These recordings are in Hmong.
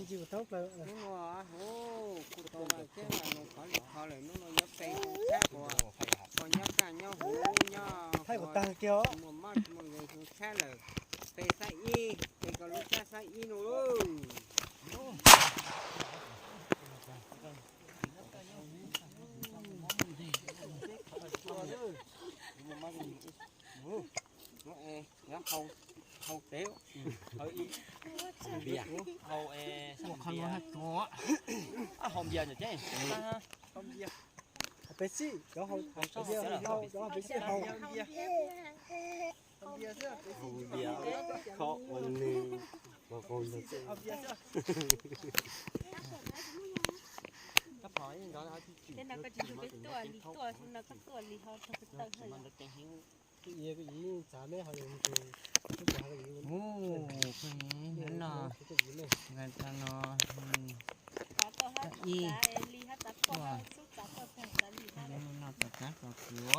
Hnub no kuv tau los txog lub qhov lwm kho lawm, hnub no nyob pem teb chaws, kuv nyob kaj nyob huv nyob, thaij kuv tag kiag os, muaj mob muaj nkeeg hu tshab lawm, pem xab ib, pem koj lub tshab xab ib no lauj. Hau tes, hau npias, hau npias, peb xij, hau peb xij, hau npias, kho ua nws, hau npias. Tej no koj tsis nrug peb tuaj li, tuaj no koj tuaj li ho rau peb taw hawm. Hnub no, no, ib, no tom qab tau kuv.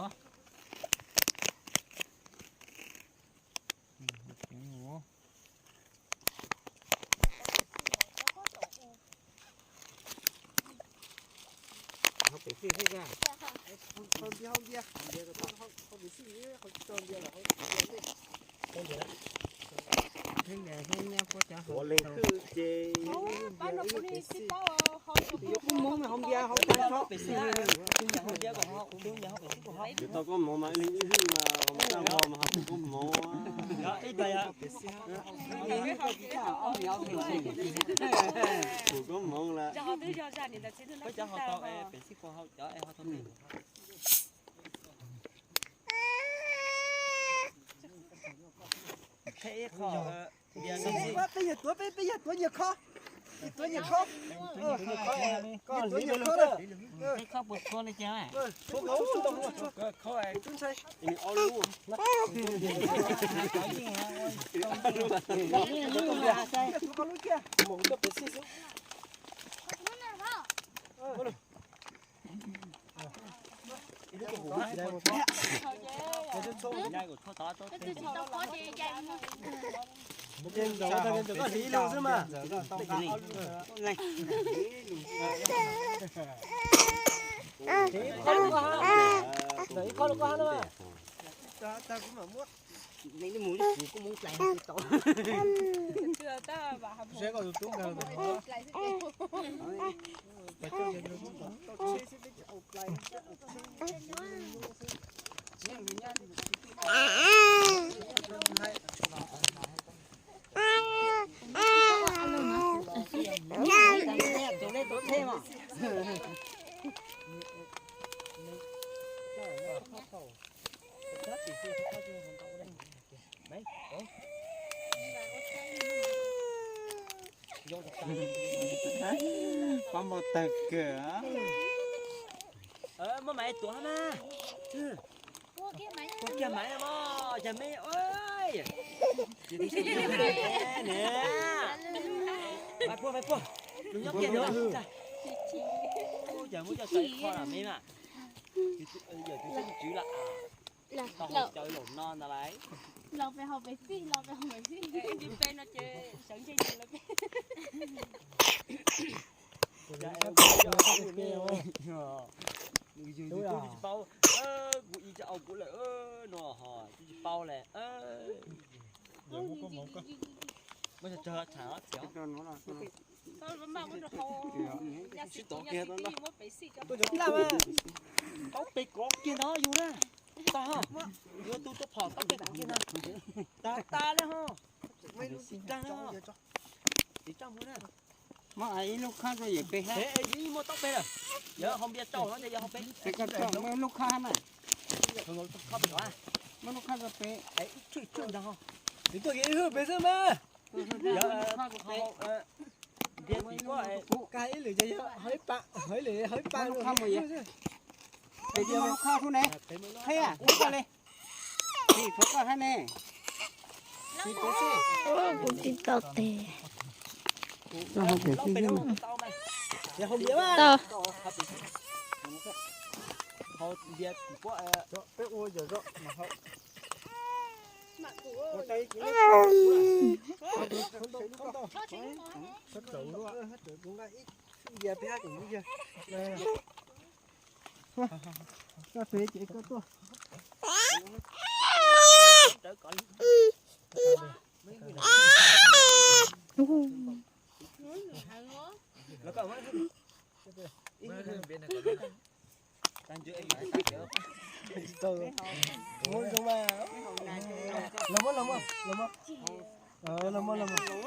Ua leej twg ces yuav tau koob hmoov mas leej ib hwj mas tau koob hmoov. Kuv koob hmoov lawm. Peb yawg tuav, peb yawg tuav nyias khob, tuav nyias khob, koj tuav nyias khob na. Ib lub xwb mas. Ib khob rau koj hab na. Pab npau taws kawg. Muab maiv tuav hab mas. Puag kiag maiv no, yog me, puag puag, nws nyob kiag no. Yog muab coj tau ib qho lam me mas. Yog tus tswv lam, tau hau cawv laum no ntag lauj. Los pem hauv pem xij, los pem hauv pem xij. Ib ntsis peb no ces sawv ntseg ces lawv peb. Kuv ib tsis paub, kuv ib tsis au kuv lawm no ho twb tsis paub le. Muab tsawg tsawg tsham txiav. Taub pem kov kiag no yus na. Tag ho, yuav tu tuaj phom taub pem kov kiag no. Tag tag le ho. Tag ho. Ib lub khob rau yawm peb hab. Muaj taub pem lawm. Yog hau npias rau no ces yog hau pem. Muaj lub khob hab mas. Muaj lub khob rau peb. Ib tshwj ntag ho. Yus tuaj kev ib hwj pem xwb mas. Yog npias tim ko, kag ib lwm ces yog hau ib pa, hau ib lwm hau ib pa. Muaj lub khob mus yog. Pem muaj lub khob rau ne. Qhia kuv koj li. Tim koj hab ne. Kuv tsis tau tes. Tau. Los muab, los muab, los muab. Los muab, los muab.